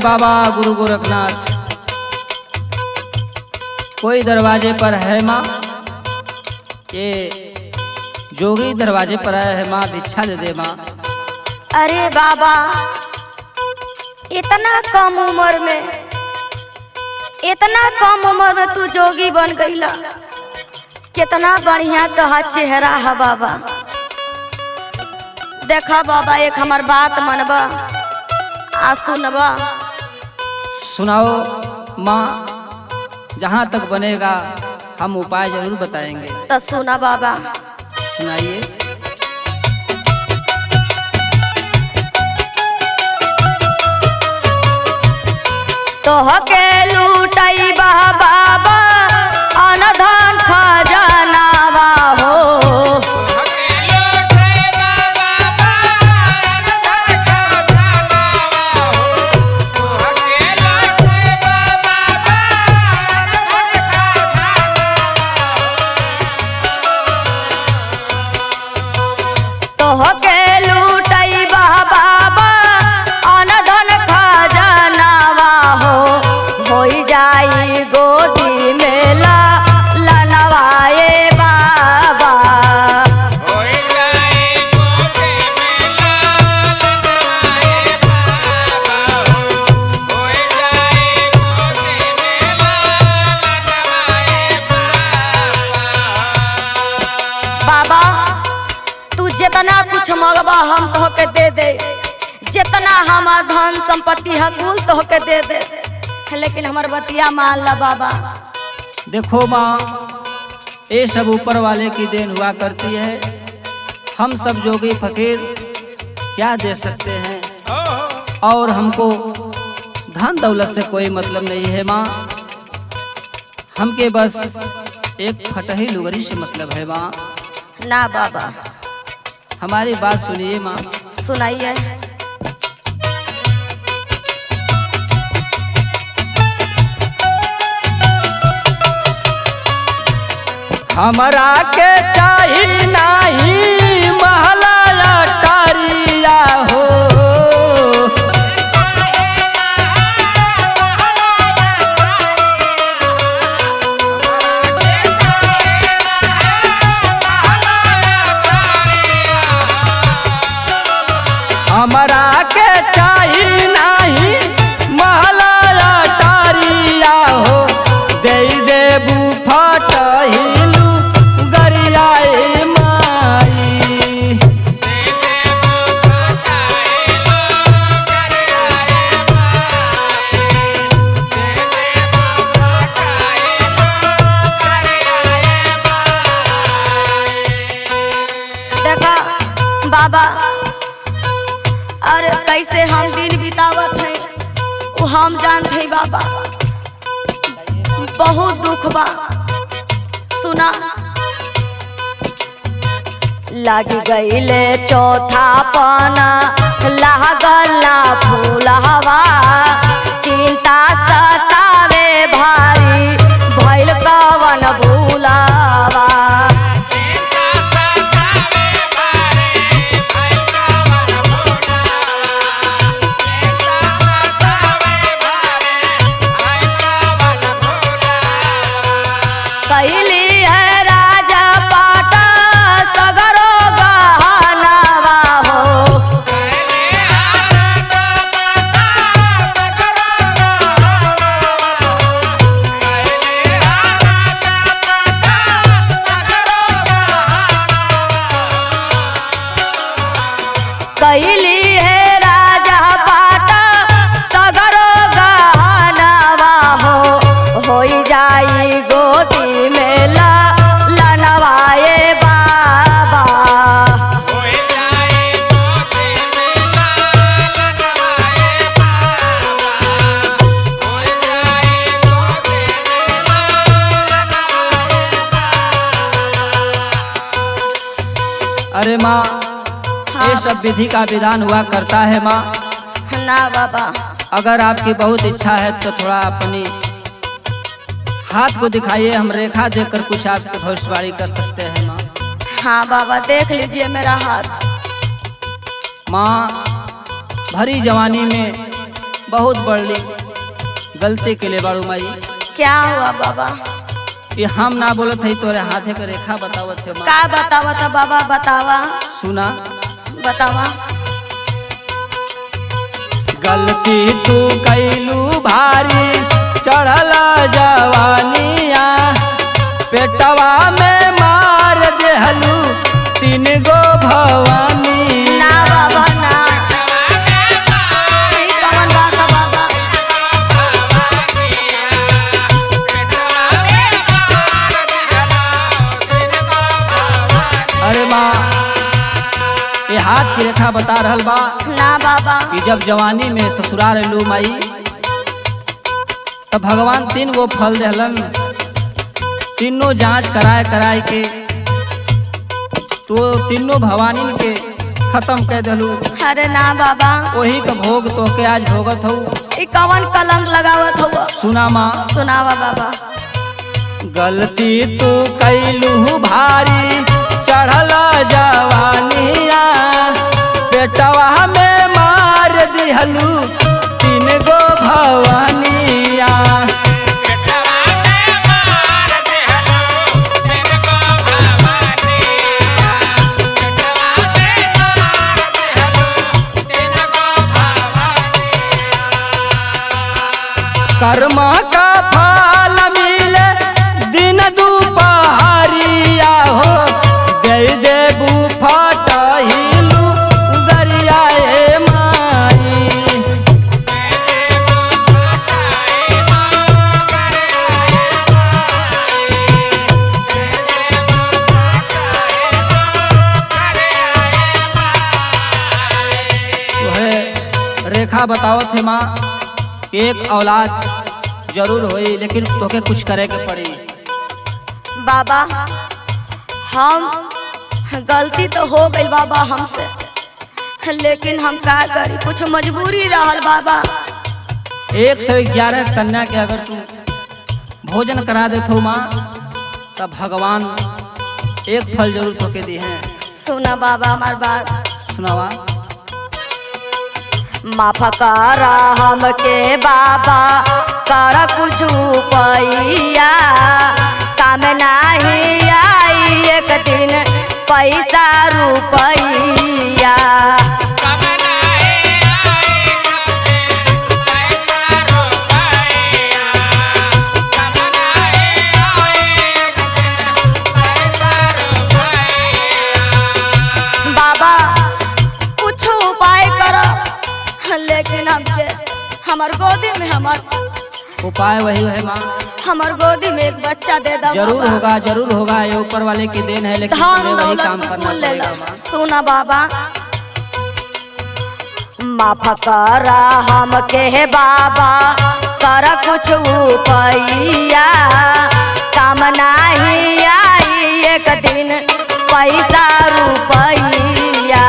बाबा गुरु गोरखनाथ। कोई दरवाजे पर है माँ, ये जोगी दरवाजे पर आया है माँ, भिक्षा दे दे माँ। अरे बाबा, इतना कम उम्र में, इतना कम उम्र में तू जोगी बन गईला। कितना बढ़िया तोहार चेहरा है बाबा। देखा बाबा, एक हमार बात मनबा आ सुनबा। सुनाओ माँ, जहाँ तक बनेगा हम उपाय जरूर बताएंगे। तो सुना बाबा। सुनाइए। तोहके लूटई बाबा अनधन खजानावा हो। तोहके लूटई बाबा अनधन खजानावा हो। होई जाई गोदी मेला लनवाए बाबा। बाबा, तू जितना कुछ मंगबा हम तोहके दे दे, जितना हमार धन संपत्ति है कुल तोहके दे दे, लेकिन हमार बतिया मान ला बाबा। देखो माँ, ये सब ऊपर वाले की then हुआ करती है। हम सब जोगी फकीर क्या दे सकते हैं, और हमको धन दौलत से कोई मतलब नहीं है माँ। हमके बस एक फटही लुगरी से मतलब है माँ। ना बाबा, हमारी बात सुनिए माँ। सुनाइए। हमरा के चाही नाही महला अटारिया हो। हमरा के चाही नाही महला अटारिया हो। दे देबू फटहिलू गरियाए माई। देखा बाबा, और कैसे हम दिन बितावत हैं वो हम जानते हैं बाबा। बहुत दुख बा। सुना, लग गईले चौथा पाना लागल ना फूलहवा। चिंता सतावे भारी भइल कवन भूलावा। कैली है राजा पाटा सगरो गहनावा हो। कैली है राजा पाटा सगरो गहनावा हो। होई जाई गोदी मेला लनवाए बाबा। अरे माँ, हाँ। ये सब विधि का विधान हुआ करता है माँ। ना बाबा, अगर आपकी बहुत इच्छा है तो थोड़ा अपनी हाथ को दिखाइए, हम रेखा देकर कुछ आपकी भविष्यवाणी कर सकते हैं माँ। हाँ बाबा, देख लीजिए मेरा हाथ। माँ, भरी जवानी में बहुत बड़ी गलती के लिए बारू माई। क्या हुआ बाबा? ये हम ना बोलत है, तोरे हाथे के रेखा बतावत है माँ। का बतावत बाबा? बतावा। सुना। बतावा। गलती तू कैलू भारी, चढ़ला जवानिया, पेटवा में मार देहलू 3 गो भवानी। ना बाबा ना, ई कवन बात है बाबा? अरे माँ, ये हाथ की रेखा बता रहल बा ना बाबा कि जब जवानी में ससुराल लू माई तब भगवान 3 गो फल देहलन, तीनों जांच कराए कराए के तो तीनों भवानी के खत्म कर देलू। अरे ना बाबा, वही का भोग तो के आज भोगत हो। ई कवन कलंक लगावत हो? सुना माँ। सुनावा बाबा। गलती तू कैलू भारी, चढ़ला जवानिया, पेटवा में मार दिहलू 3 गो भवानिया। कर्म का फल मिले दिन दुपहरिया हो, गई देबू फटहिलू गरिया ए माई। तो है रेखा बतावत है माँ, एक औलाद जरूर होई, लेकिन तोके कुछ करे के पड़ी। बाबा हम गलती तो हो गई बाबा हमसे, लेकिन हम का करी, कुछ मजबूरी रहल बाबा। 111 कन्या के अगर तू भोजन करा देत हो माँ, तब भगवान एक फल जरूर तोके दी है। सुना बाबा हमार बात। सुनावा। माफ कर हमके बाबा, कर कुछ पैया, काम नाही आई एक दिन पैसा रुपैया। बाबा कुछ उपाय कर, लेकिन हमके हमार गोदी में हमार उपाय वही है माँ, हमार गोदी में एक बच्चा दे दो। जरूर होगा, जरूर होगा, ये ऊपर वाले की then है, लेकिन धन वही काम दौलत करना कुल ले पड़ेगा लो। माँ। सुना बाबा। माफ कर हमके बाबा, कर कुछ उपाया, काम नाही आई एक दिन पैसा रुपैया।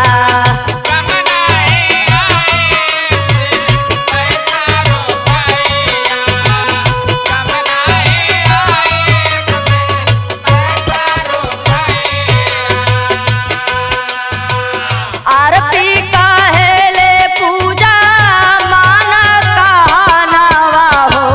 आरती कहेले पूजा माना कहनावा हो,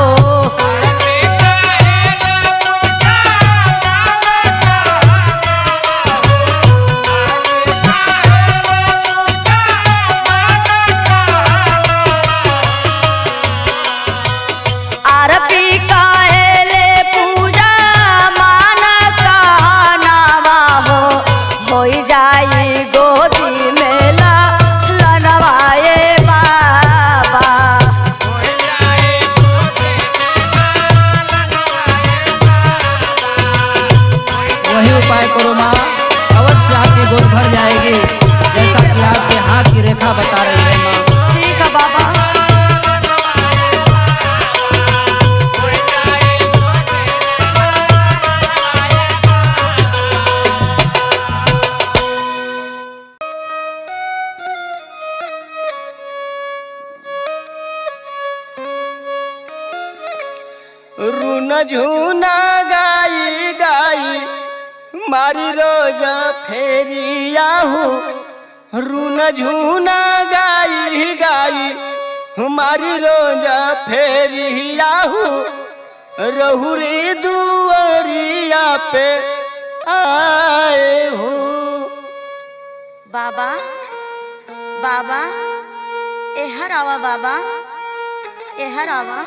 आरती कहेले पूजा माना कहनावा हो, होई जाई गोदी में लनवाए बाबा। वही उपाय करो माँ, अवश्य आपकी गोद भर जाएगी, जैसा कि आपके हाथ की रेखा बता रही है माँ। ठीक है बाबा। रून झूना गाई गाई मारी रोज फेरिया हो, रून झूना गाई गाई हमारी रोजा फेरिया हूँ रहुरी दुआरिया पे आए हो। बाबा बाबा एहर आवा, बाबा एहर आवा।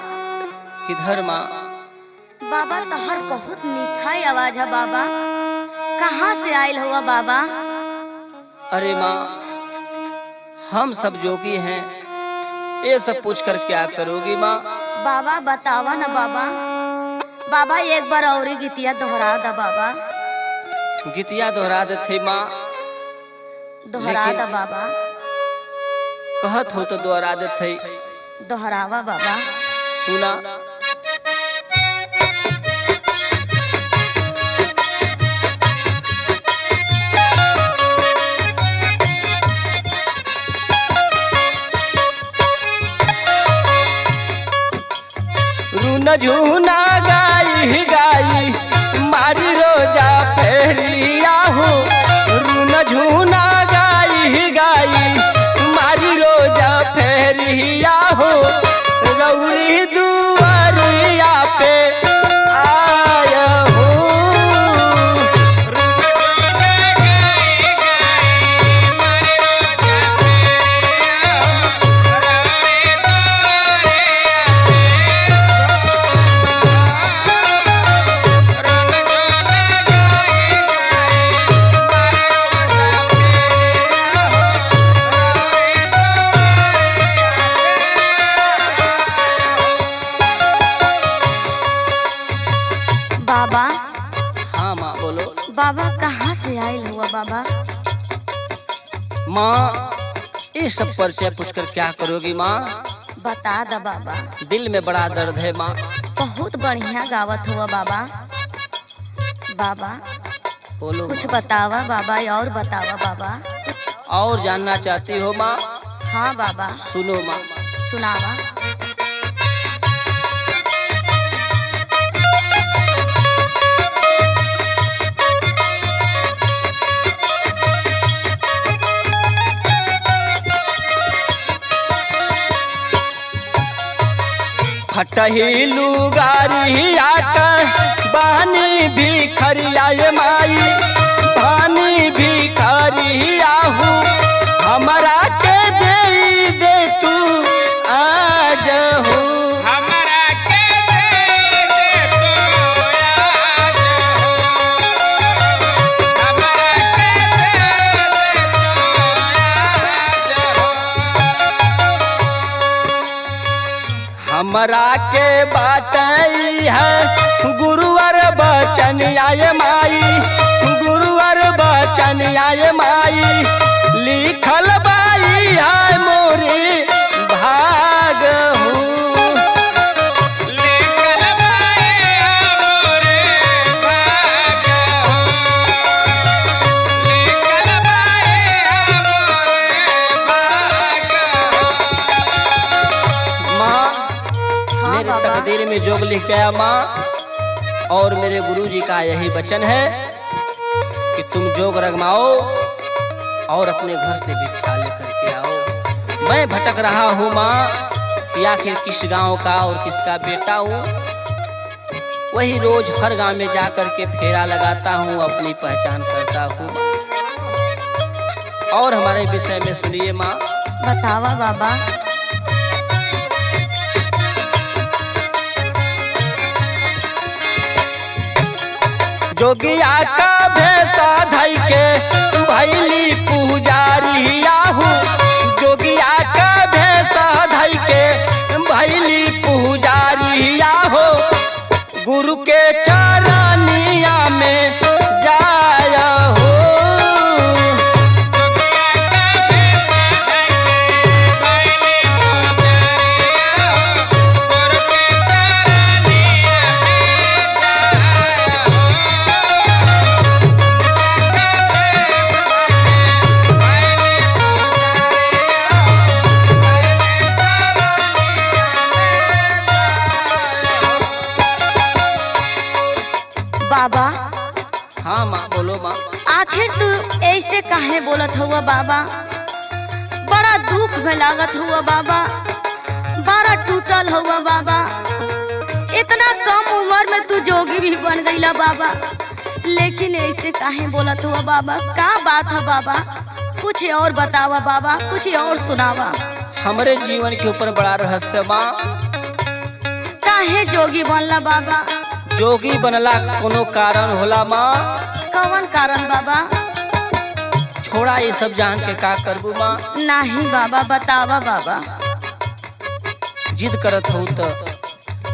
किधर माँ? बाबा तहर बहुत मीठाई आवाज है बाबा, कहाँ से आयल हुआ बाबा? अरे माँ, हम सब जोगी हैं, ये सब पूछ कर क्या करोगी माँ? बाबा बतावा ना बाबा। बाबा एक बार और गीतिया दोहरा दा बाबा। गीतिया दोहरा देते माँ? दोहरा दा बाबा। कहत हो तो दोहरा देते। दोहरावा बाबा। सुना। झूना गाई गाई मारी रोजा फेरिया हूँ, रून झूना गाई गाई मारी रोजा फेरिया हूँ, रौरी दुआरिया पे आया हूँ। बाबा। हाँ माँ बोलो। बाबा कहाँ से आयल हुआ बाबा? माँ ये सब परिचय पूछकर क्या करोगी माँ? बता दा बाबा। दिल में बड़ा दर्द है माँ। बहुत बढ़िया गावत हुआ बाबा। बाबा बोलो। कुछ बतावा बाबा, और बतावा बाबा। और जानना चाहती हो माँ? हाँ बाबा। सुनो माँ। सुनावा। फटही लुगारी आका बानी भिखरिया माई, बानी भिखरिया हूँ, हमरा के दे दे तू आज हूँ। हमरा के दे दे तू आज हो, हमरा के दे दे तू आज हो। हमरा के बाटई है गुरुवर बचन आए माई, गुरुवर बचन आए माई, लिखल बाई है मोरी भाग हूँ। लिखल बाई मोरे भाग हो, लिखल बाई मोरे भाग हो। माँ हाँ मेरे बाबा। तकदीर में जोग लिख गया माँ, और मेरे गुरुजी का यही वचन है कि तुम जोग रगमाओ और अपने घर से भिक्षा लेकर के आओ। मैं भटक रहा हूँ माँ कि आखिर किस गांव का और किसका बेटा हूँ। वही रोज हर गांव में जा कर के फेरा लगाता हूँ, अपनी पहचान करता हूँ। और हमारे विषय में सुनिए माँ। बतावा बाबा। जोगिया का भैंसा धई के भैली पुजारी आहू, जोगिया का भैंसा धई के भैली पुजारी आहो, गुरु के चरनिया में जाया हो। बाबा। हाँ माँ बोलो माँ। आखिर तू ऐसे काहे बोलत हुआ बाबा? बड़ा दुख में लागत हुआ बाबा। बड़ा टूटल हुआ बाबा। इतना कम उम्र में तू जोगी भी बन गईला बाबा, लेकिन ऐसे काहे बोलत हुआ बाबा? का बात है बाबा? कुछ और बतावा बाबा, कुछ और सुनावा। हमरे जीवन के ऊपर बड़ा रहस्य माँ। काहे जोगी बनला बाबा? जोगी बनला कोनो कारण होला माँ। कौन कारण बाबा? छोड़ा ये सब जान के का करबू माँ। नहीं बाबा, बतावा बाबा। जिद करत हो तो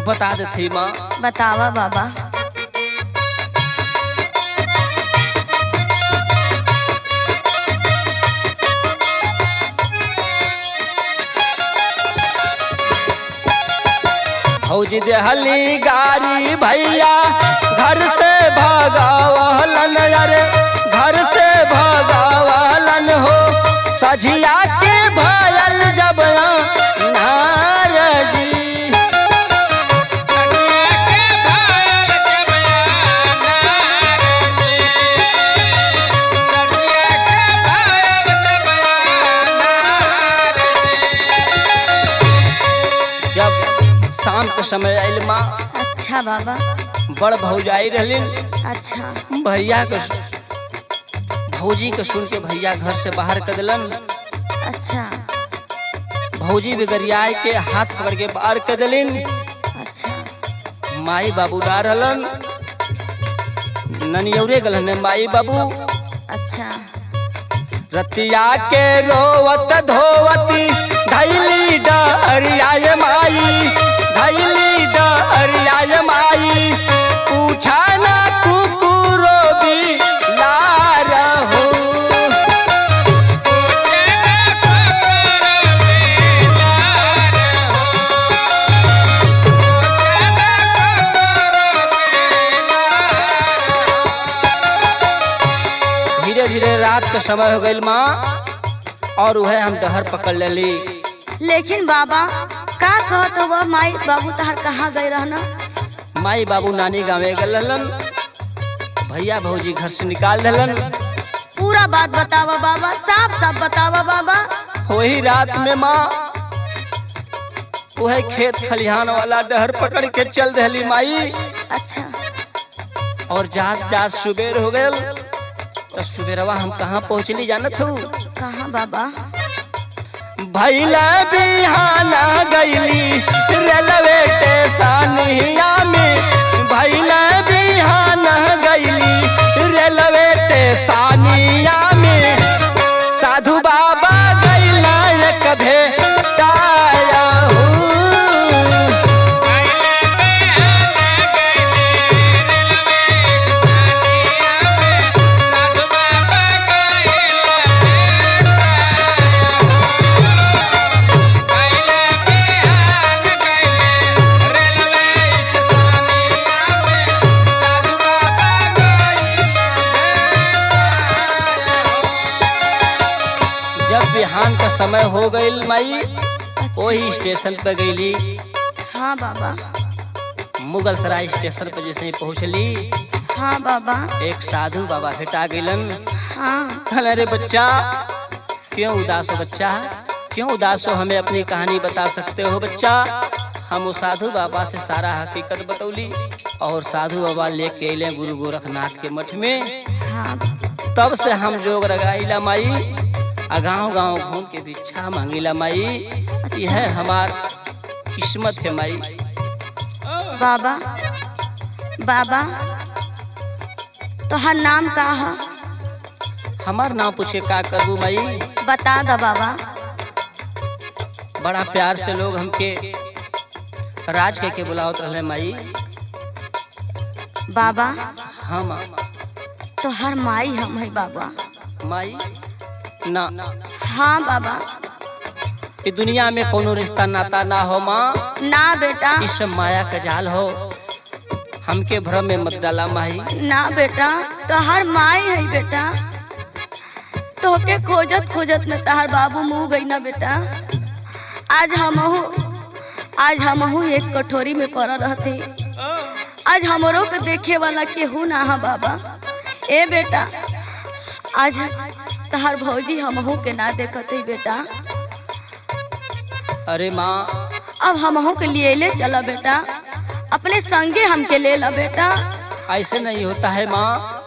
बता देती माँ। बतावा बाबा। भौजी देहली गारी भैया घर से भगावलन, अरे घर से भगावलन हो। सझिया के भयल जब नारजी। जब शाम के समय आयल माँ, अच्छा बाबा। बड़ भौजाई रहलिन। अच्छा। भैया के भौजी के सुन के भैया घर से बाहर कर दिलन। अच्छा। भौजी भी गरियाए के हाथ पकड़ के बाहर कर दिलिन। अच्छा। माई बाबू ना रहलन, ननियौरे गलन माई बाबू। अच्छा। रतिया के रोवत धोवती धैली डरियाय माई, धैली डरियाय माई। पूछा ना कुकुरो भी लार हो। धीरे धीरे रात के समय हो गई माँ, और वह हम डहर पकड़ लेली। लेकिन बाबा का कहत हुआ माई बाबू तहार कहाँ गए रहना? माई बाबू नानी गाँवे गल रहलन, भैया भौजी घर से निकाल दिलन। पूरा बात बतावा बाबा, साफ साफ बतावा बाबा। वही रात में माँ वह खेत खलिहान वाला डहर पकड़ के चल दहली माई। अच्छा। और जात जात सुबेर हो गयल। तो सुबेरवा हम कहाँ पहुँचली जानत हूँ? कहाँ बाबा? भैला बिहाना गईली रेलवे स्टेशनिया में, भैला बिहाना गईली रेलवे स्टेशनिया में। साधु बाबा गईला एक भेटाया हूँ। जब बिहान का समय हो गईल माई, वही स्टेशन पर गईली। हाँ बाबा। मुगल सराय स्टेशन पर जैसे ही पहुँचली, हाँ बाबा। एक साधु बाबा भेटा गईलन। हाँ। कहलन, अरे बच्चा क्यों उदास हो, बच्चा क्यों उदास हो, हमें अपनी कहानी बता सकते हो बच्चा? हम वो साधु बाबा से सारा हकीकत बतौली और साधु बाबा लेके अइले गुरु गोरखनाथ के मठ में। हाँ। तब से हम जोग रगाइला माई, आ गाँव गाँव घूम के भिक्षा मांगिला माई। यह हमार किस्मत है माई। बाबा, बाबा तोहर नाम का है? हमार नाम पूछे का करबू माई? बता द बाबा। बड़ा प्यार से लोग हमके राज कह के बुलावत रहे माई। बाबा। हाँ माँ। तोहर माई हम है बाबा। माई ना? हाँ बाबा। ये दुनिया में कोनो रिश्ता नाता ना हो माँ। ना बेटा। इस सब माया का जाल हो, हमके भ्रम में मत डाला माई। ना बेटा, तोहर माई है बेटा। तोहके खोजत खोजत में तोहर बाबू मुँह गई ना बेटा। आज हमहू एक कटोरी में पड़ल रहती। आज हमरो के देखे वाला केहू ना है बाबा। ए बेटा, आज तोहर भौजी हमहू के ना देखत है बेटा। अरे माँ। अब हमहू के लिए ले चला बेटा, अपने संगे हमके ले ला बेटा। ऐसे नहीं होता है माँ,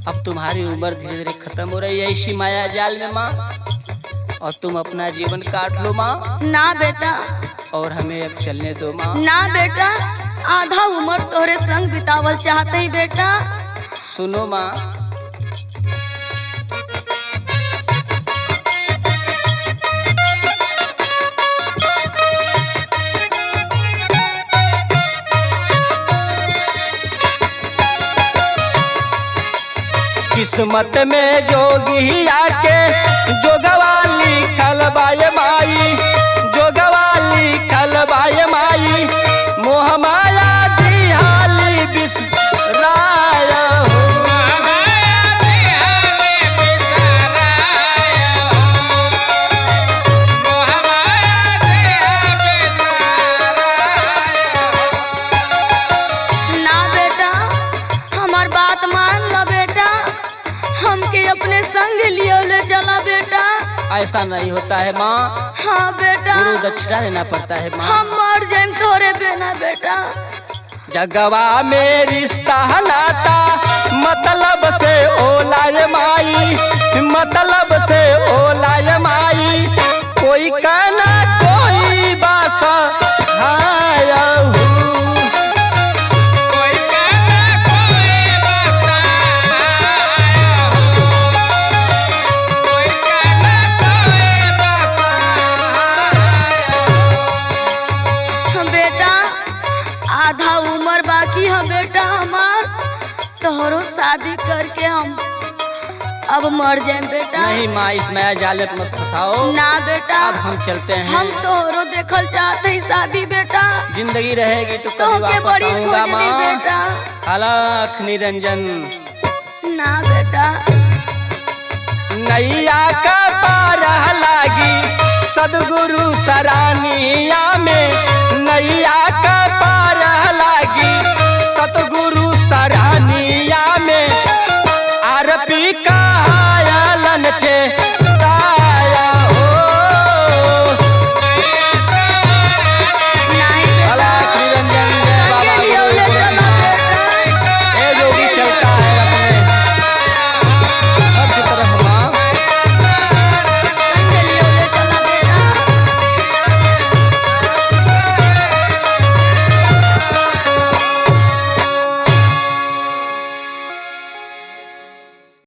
अब तुम्हारी उम्र धीरे धीरे खत्म हो रही है इसी माया जाल में माँ, और तुम अपना जीवन काट लो माँ। ना बेटा। और हमें अब चलने दो माँ। ना बेटा, आधा उम्र तोहरे संग बितावल चाहते ही बेटा। सुनो माँ, किस्मत में जोगी आके जोगवाली खलबाय माई, जोगवाली खलबाय माई, मोह माया दिहाली बिसराय हो। ना बेटा, हमार बात मान ला बेटा, हमके अपने संग लियो ले चला बेटा। ऐसा नहीं होता है माँ। हाँ बेटा, गुरु दक्षिणा लेना पड़ता है माँ। हम मर जाएम तोहरे बिना बेटा। जगवा में रिश्ता नाता मतलब से ओलाय माई, मतलब से ओलाय माई, कोई कहना कोई बासा हाय हूँ। बेटा आधा उम्र बाकी है बेटा हमार, तोहरो शादी करके हम अब मर जाएम बेटा। नहीं माँ, इस माया जाल में मत फंसाओ। ना बेटा, अब हम चलते हैं। हम तोहरो देखल चाहते ही शादी बेटा। जिंदगी रहेगी तो कभी तोहके वापस बड़ी आऊंगा खोजनी माँ। बेटा। अलख निरंजन। ना बेटा। नैया का पार लागी सदगुरु सरानिया में, नैया का पार लागी सतगुरु सरानिया में, आरपी का आयलन छे।